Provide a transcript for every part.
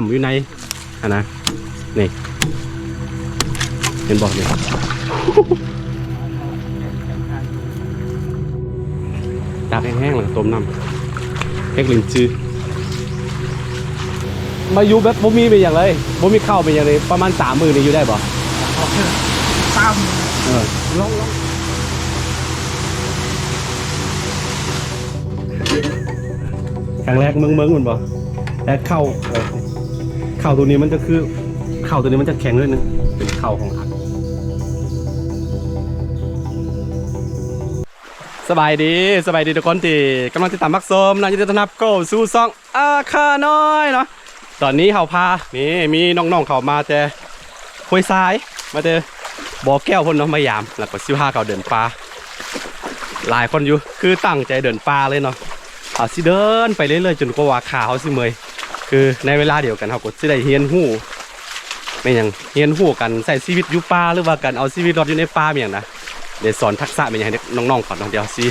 ຳຢູ່ໃນຫັ້ນນະ ນີ້ ເຫັນບໍ່ນີ້ ຕາກແຫ້ງໆ ແລ້ວກໍຕົ້ມນ້ຳ ເຮັດລິນຈື ມາຢູ່ແບບບໍ່ມີແມ່ນຫຍັງເລີຍ ບໍ່ມີເຂົ້າແມ່ນຫຍັງເລີຍ ປະມານສາມມື້ນີ້ຢູ່ໄດ້ບໍ່? ສາມ ເອີ ລອງ ລອງ ຄັ້ງແລກເມືອງໆ ແມ່ນບໍ່? ແລະເຂົ້າ ເອີ ເຂົ້າໂຕນີ້ມັນຈະຄື ເຂົ້າໂຕນີ້ມັນຈະແຂງໜ້ອຍໜຶ່ງ ເປັນເຂົ້າຂອງອັດ. ສະບາຍດີ ສະບາຍດີທຸກຄົນທີ່ກຳລັງຕິດຕາມຮັບຊົມເນາະ ຍິນດີຕ້ອນຮັບເຂົ້າສູ່ຊ່ອງອາຄານ້ອຍເນາະ. ຕອນນີ້ເຮົາພາ ນີ້ມີນ້ອງໆ ເຂົ້າມາແຕ່ຫ້ວຍຊາຍ ມາແຕ່ບໍ່ແກ້ວພຸ້ນເນາະ ມາຢາມ ແລ້ວກໍຊິພາເຂົາເດີນປ່າ ຫຼາຍຄົນຢູ່ ຄືຕັ້ງໃຈເດີນປ່າເລີຍເນາະ. ເຮົາຊິເດີນໄປເລື້ອຍໆ ຈົນກວ່າວ່າຂາເຮົາຊິເມື່ອຍ ຄືໃນເວລາດຽວກັນເຮົາກໍຊິໄດ້ຮຽນຮູ້ ແມ່ນຫຍັງ ຮຽນຮູ້ການໃຊ້ຊີວິດຢູ່ປ່າ ຫຼືວ່າການເອົາຊີວິດລອດຢູ່ໃນປ່າແມ່ນຫຍັງນະ ໄດ້ສອນທັກສະແມ່ນຫຍັງໃຫ້ເດັກນ້ອງໆ ເຂົາເນາະ. ດຽວເຮົາຊິ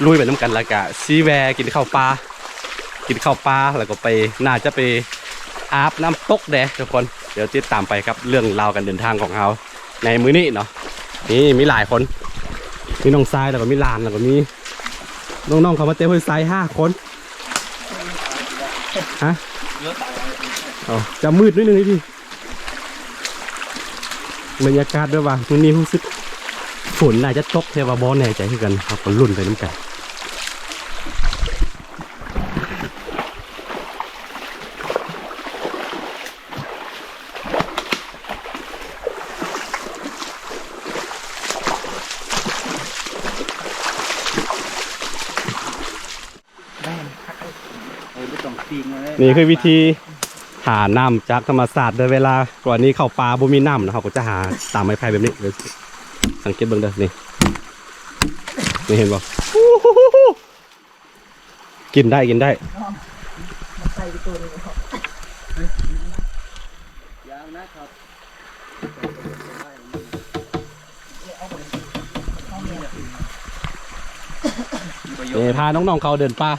ລຸຍໄປນຳກັນ ແລ້ວກະຊິແວ່ກິນເຂົ້າປ່າ ກິນເຂົ້າປ່າ ແລ້ວກໍໄປ ໜ້າຈະໄປອາບນ້ຳຕົກແດ່ທຸກຄົນ. ດຽວຕິດຕາມໄປກັບເລື່ອງລາວການເດີນທາງຂອງເຮົາໃນມື້ນີ້ເນາະ. ນີ້ມີຫຼາຍຄົນ ມີນ້ອງຊາຍ ແລ້ວກໍມີຫຼານ ແລ້ວກໍມີນ້ອງໆ ເຂົ້າມາແຕ່ຫ້ວຍຊາຍຫ້າຄົນ. ຮະ ເອົາ ຈະມືດໜ້ອຍໜຶ່ງພີ່ ບັນຍາກາດແບບວ່າມື້ນີ້ຮູ້ສຶກຝົນໜ້າຈະຕົກ ແຕ່ວ່າບໍ່ແນ່ໃຈຄືກັນ ເຮົາກໍລຸ້ນໄປນຳກັນ. ນີ້ຄືວິທີຫານ້ຳຈາກທຳມະຊາດເດີ. ເວລາກໍລະນີເຂົ້າປ່າບໍ່ມີນ້ຳນະ ເຮົາກໍຈະຫາຕາມໄມ້ໄຜ່ແບບນີ້ເດີ. ສັງເກດເບິ່ງເດີ ນີ້ ນີ້ເຫັນບໍ່? ກິນໄດ້ ກິນໄດ້. ນີ້ພານ້ອງໆ ເຂົາເດີນປ່າ.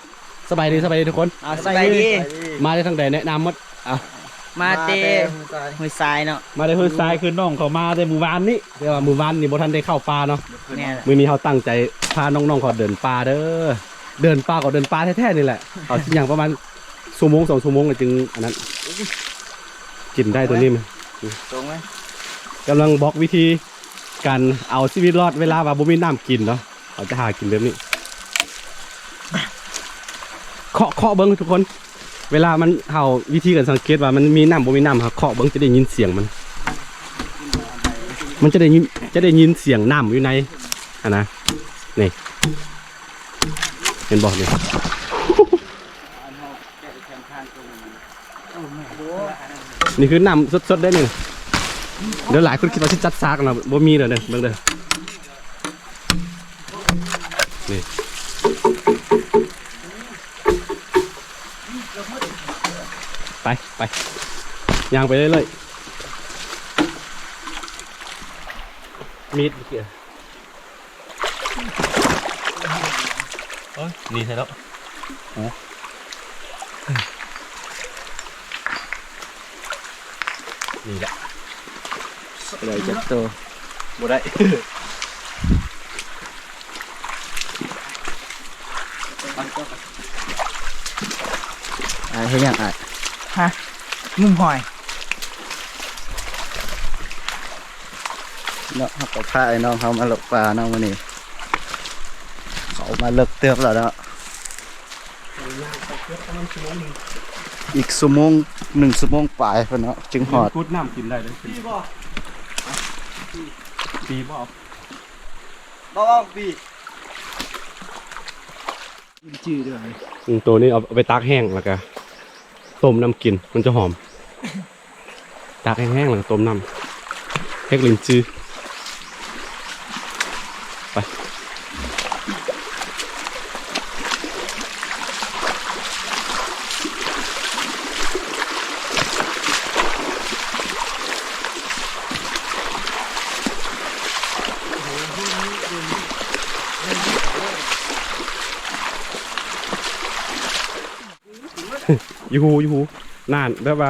ສະບາຍດີ ສະບາຍດີທຸກຄົນ. ອ່າ ສະບາຍດີ. ມາໄດ້ທາງໃດ ແນະນຳໝົດ. ອ່າ ມາແຕ່ຫ້ວຍຊາຍເນາະ. ມາແຕ່ຫ້ວຍຊາຍ ຄືນ້ອງເຂົາມາແຕ່ມື້ວານນີ້ ແຕ່ວ່າມື້ວານນີ້ບໍ່ທັນໄດ້ເຂົ້າປ່າເນາະ. ແມ່ນ. ມື້ນີ້ເຮົາຕັ້ງໃຈພານ້ອງໆ ເຂົາເດີນປ່າເດີ. ເດີນປ່າກໍເດີນປ່າແທ້ໆ ນີ້ແຫຼະ. ເຮົາຊິຍ່າງປະມານຊົ່ວໂມງສອງຊົ່ວໂມງ ກໍຈຶ່ງອັນນັ້ນ ກິນໄດ້ໂຕນີ້. ກຳລັງບອກວິທີການເອົາຊີວິດລອດເວລາວ່າບໍ່ມີນ້ຳກິນເນາະ. ເຮົາຈະຫາກິນແບບນີ້ ເຄາະ ເຄາະເບິ່ງທຸກຄົນ. ເວລາມັນ ເຮົາ ວິທີການສັງເກດວ່າມັນມີນ້ຳບໍ່ມີນ້ຳ ເຮົາເຄາະເບິ່ງ ຈະໄດ້ຍິນສຽງມັນ ມັນຈະໄດ້ຍິນ ຈະໄດ້ຍິນສຽງນ້ຳຢູ່ໃນຫັ້ນນະ. ນີ້ ເຫັນບໍ່ນີ້? ນີ້ຄືນ້ຳສົດໆ ເດ້ນີ້. ດຽວຫຼາຍຄົນຄິດວ່າຊິຈັດສາກນະ ບໍ່ມີເດີ ເບິ່ງເດີ. ນີ້ ໄປ ໄປ ຍ່າງໄປເລື້ອຍໆ. ມີດ ເອີ ນີ້ໃສ່ແລ້ວ ໂອ້ ນີ້ແຫຼະ ໄດ້ຈັກໂຕ ບໍ່ໄດ້. ອ້າຍເຮັດຫຍັງອ້າຍ? ຮະ? ງຸ້ມຫອຍ. ເນາະ ເຮົາກໍພາໄອ້ນ້ອງເຮົາມາເລິກປ່າເນາະມື້ນີ້ ເຂົ້າມາເລິກເຕີບແລ້ວເນາະ ອີກຊົ່ວໂມງ ໜຶ່ງຊົ່ວໂມງປາຍພຸ້ນເນາະ ຈຶ່ງຮອດ. ກຸດນ້ຳກິນໄດ້ເດີ ປີບໍ່? ປີບໍ່? ບໍ່ວ່າປີ. ອືມ ໂຕນີ້ເອົາໄປຕາກແຫ້ງ ແລ້ວກະຕົ້ມນ້ຳກິນ ມັນຈະຫອມ. ຕາກແຫ້ງໆ ແລ້ວກະຕົ້ມນ້ຳ ເຮັດລິນຈື ໄປ. ຢູ່ຫູ ຢູ່ຫູ ນານ ແບບວ່າ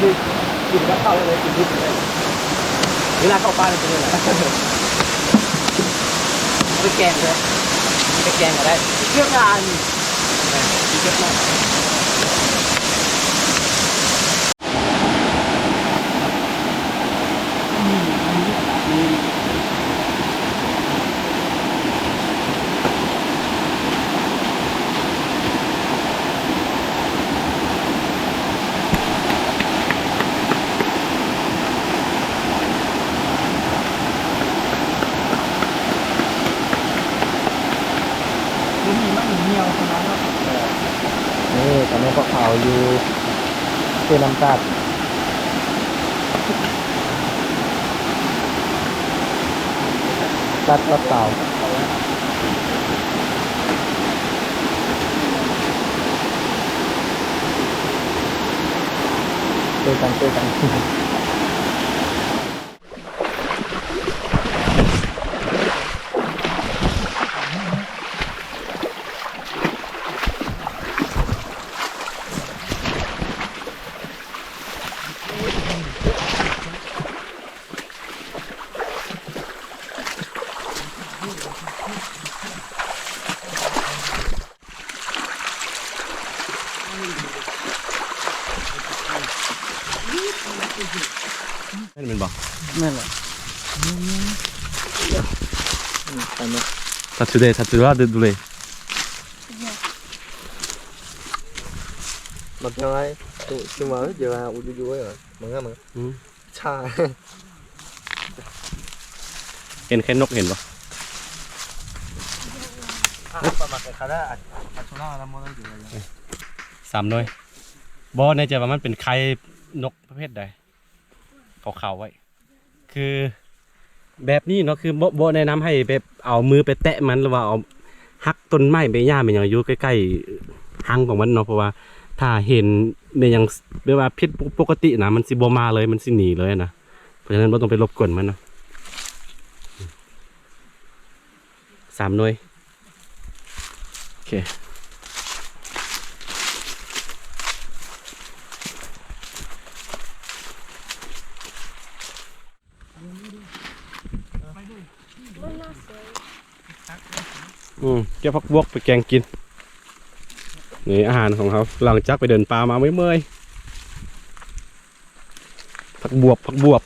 ກິນກັບເຂົ້າເລີຍ ກິນດິບເລີຍ ເວລາເຂົ້າປ່າເປັນຈັ່ງຊີ້ແຫຼະ ໄປແກງເລີຍ ໄປແກງກໍໄດ້ ເກັບງານ ເກັບງານ. ນີ້ ຕອນນີ້ພວກເຮົາຢູ່ເຊນ້ຳຕາດ ຕັດລອດຕາວ ຊ່ວຍກັນ ຊ່ວຍກັນ. ແມ່ນ ແມ່ນບໍ່? ແມ່ນແຫຼະ ອືມ ຕັດສຸເດ ຕັດສຸເດ ດູເດ ບັກນ້ອຍ ຊຸມວ່າເອີ ເຈົ້າວ່າອຸຢູ່ໆ ເອີ ມັນງາມ ອືມ ຊາ ເຫັນໄຂ່ນົກເຫັນບໍ່? ສາມໜ່ວຍ ບໍ່ແນ່ໃຈວ່າມັນເປັນໄຂ່ນົກປະເພດໃດ ຂາວໆ ໄວ້ ຄືແບບນີ້ເນາະ ຄືບໍ່ ບໍ່ແນະນຳໃຫ້ແບບເອົາມືໄປແຕະມັນ ຫຼືວ່າເອົາ ຫັກຕົ້ນໄມ້ໃບຫຍ້າແມ່ນຫຍັງຢູ່ໃກ້ໆຮັງຂອງມັນເນາະ ເພາະວ່າຖ້າເຫັນແມ່ນຫຍັງແບບວ່າຜິດປົກກະຕິນະ ມັນຊິບໍ່ມາເລີຍ ມັນຊິໜີເລີຍນະ ເພາະສະນັ້ນບໍ່ຕ້ອງໄປລົບກວນມັນນະ ສາມໜ່ວຍ ໂອເຄ. ອືມ ເກັບຜັກບວກໄປແກງກິນ ນີ້ອາຫານຂອງເຮົາ ຫຼັງຈາກໄປເດີນປ່າມາເມື່ອຍໆ ຜັກບວກ ຜັກບວກ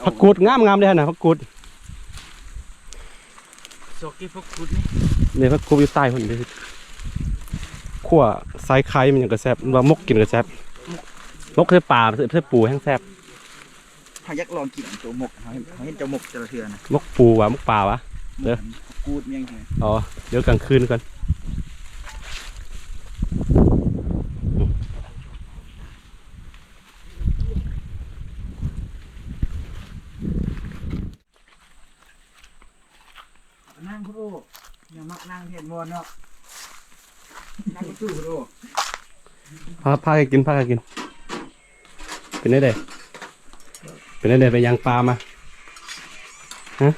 ຜັກກູດງາມໆ ເດ້ຫັ້ນນະ ຜັກກູດ. ຊອກເກັບຜັກກູດນີ້ ນີ້ ຜັກກູດຢູ່ໃຕ້ພຸ້ນເດ້ ຂົ້ວໃສ່ໄຂ່ມັນຫຍັງກໍແຊບ ວ່າໝົກກິນກໍແຊບ ໝົກໃສ່ປາ ໃສ່ ໃສ່ປູແຮງແຊບ. ເຮົາຢາກລອງກິນໂຕໝົກ ເຮົາເຫັນ ເຮົາເຫັນເຈົ້າໝົກແຕ່ລະເທື່ອນະ ໝົກປູຫວາ ໝົກປາຫວາ ເດີ ຜັກກູດຫຍັງ ອໍ ດຽວກາງຄືນກ່ອນ. ນັ່ງພຸ້ນໂອ ຍັງມັກນັ່ງເຮັດມ່ວນເນາະ ນັ່ງຢູ່ພຸ້ນໂອ ພາ ພາກັນກິນ ພາກັນກິນ ເປັນແນວໃດ ເປັນແນວໃດ ໄປຍ່າງປ່າມາ ຮະ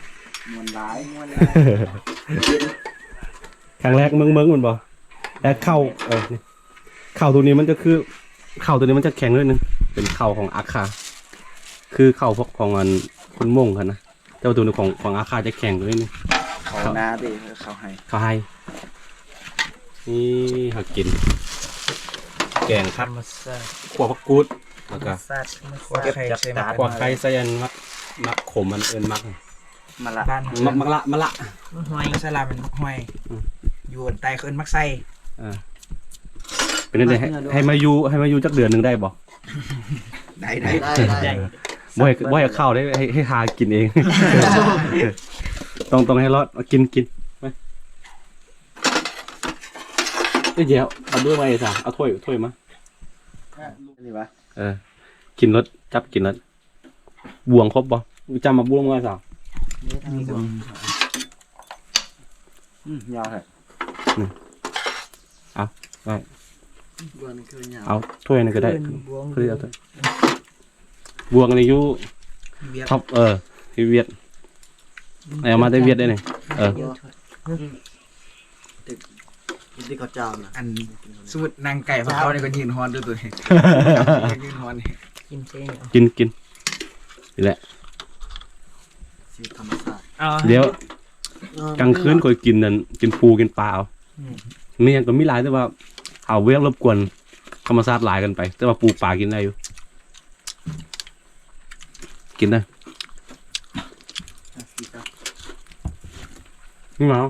ມ່ວນຫຼາຍ ມ່ວນຫຼາຍ ຄັ້ງແລກເມືອງ ເມືອງແມ່ນບໍ່ ແລະເຂົ້າ ເອີ ນີ້ ເຂົ້າຕົວນີ້ມັນຈະຄື ເຂົ້າຕົວນີ້ມັນຈະແຂງໜ້ອຍໜຶ່ງ ເປັນເຂົ້າຂອງອາຄາ ຄືເຂົ້າພວກຂອງອັນຄົນມົ້ງຫັ້ນນະ ແຕ່ວ່າຕົວນີ້ຂອງ ຂອງອາຄາຈະແຂງກວ່າໜ້ອຍໜຶ່ງ ເຂົ້ານາເດ້ ເຂົ້າໄຮ່ ເຂົ້າໄຮ່ ນີ້ຫາກິນ ແກງຜັກ ຂົ້ວຜັກກູດ ແລ້ວກໍ ຂົ້ວໄຂ່ໃສ່ ຂົ້ວໄຂ່ໃສ່ອັນໝາກ ໝາກຂົມ ອັນເອີ້ນໝາກ ມະລະ ໝາກ ໝາກລະ ໝາກລະ ໝາກຫອຍ ພາສາລາວແມ່ນໝາກຫອຍ ອືມ ຢູ່ໃຕ້ເຂົາເອີ້ນໝາກໄຊ ເອີ ເປັນຈັ່ງໃດ ໃຫ້ ໃຫ້ມາຢູ່ ໃຫ້ມາຢູ່ຈັກເດືອນໜຶ່ງໄດ້ບໍ່? ໄດ້ ໄດ້ ໄດ້ ໄດ້ ບໍ່ໃຫ້ ບໍ່ໃຫ້ເຂົ້າເດ້ ໃຫ້ ໃຫ້ຫາກິນເອງ ຕ້ອງ ຕ້ອງໃຫ້ລອດ ເອົາກິນ ກິນ ມາ ເອີ ດຽວ ເອົາດ້ວຍມາເອຊາ ເອົາຖ້ວຍ ຖ້ວຍມາ ນີ້ຫວາ ເອີ ກິນໂລດ ຈັບກິນໂລດ. ບວງຄົບບໍ່? ຈຳໝາກບວງວ່າຊະ ມີບວງ ອືມ ຍາວແທ້ ນີ້ ເອົາ ໄດ້ ບວງນີ້ຄືຍາວ ເອົາຖ້ວຍນີ້ກໍໄດ້ ບວງ ບວງນີ້ຢູ່ ວຽດ ທັອບ ເອີ ທີ່ວຽດ ອືມ ເອົາມາແຕ່ວຽດໄດ້ນີ້ ເອີ ວຽດ ອືມ ຕຶກ ກິນແຕ່ເຂົ້າເຈົ້ານະ ອັນ ສົມມຸດນັ່ງໃກ້ພວກເຂົານີ້ກໍຢືນຮ້ອນເດີໂຕນີ້ ຢືນຮ້ອນນີ້ ກິນເຊັ່ນ ກິນກິນນີ້ແຫຼະ ຊີວິດທຳມະຊາດ ເອົາ ດຽວກາງຄືນຂ້ອຍກິນນັ້ນ ກິນປູກິນປາເອົາ ມີຫຍັງກໍມີຫຼາຍ ແຕ່ວ່າເອົາບໍ່ຢາກລົບກວນທຳມະຊາດຫຼາຍເກີນໄປ ແຕ່ວ່າປູປາກິນໄດ້ຢູ່ ກິນໄດ້ ຊີວິດ ນີ້ມາ